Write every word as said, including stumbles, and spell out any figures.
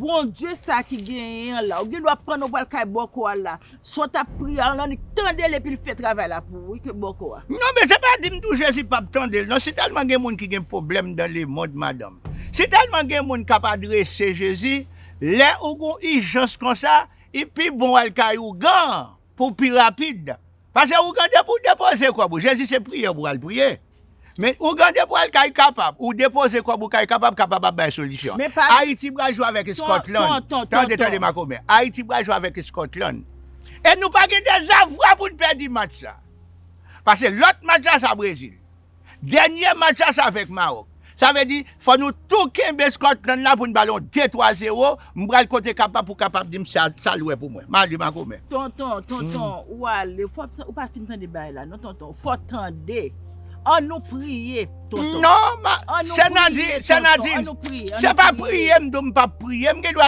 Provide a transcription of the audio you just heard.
Bondye sa ki genyen an la, ou gen dwa pandan w pral kay bòkò a la, sa w t ap priye a, annik tande l epi l fè travay la pou ou wi, ke bòkò a. Non, men se pa di m tou Jezi p ap tande l non. Si tèlman gen moun ki gen pwoblèm dan lemonn, madanm, si tèlman gen moun k ap adrese Jezi, lè ou gon ijans konsa, li pi bon w al kay ougan an pou w pi rapid. Paske ougan depi w depoze kòb ou, Jezi se priyè pou w al priye. Men ougan depi w al kay kapab, ou depoze kòb ou kay kapab, kapab ap bay solisyon. Ayiti pral jwe avèk Scotland. Tande, tande makomè. Ayiti pral jwe avèk Scotland. E nou pa gen dezavwa pou n pèdi match sa. Paske lòt match la sa Brezil. Dènye match la sa avèk Mawòk. Sa vle di, fò nou tou kenbe Scotland la pou n ba l yon de twa zewo. M pral kote kapab pou kapab di m sa, sa l wè pou mwen. M al di makomè. Tonton, tonton, ou ale. Fò, ou pa fin tande bagay la, non, tonton. Fò tande. An nou priye, tonton. Non, ma, se nan di, se nan di, se pa priye m di w m p ap priye. M gen dwa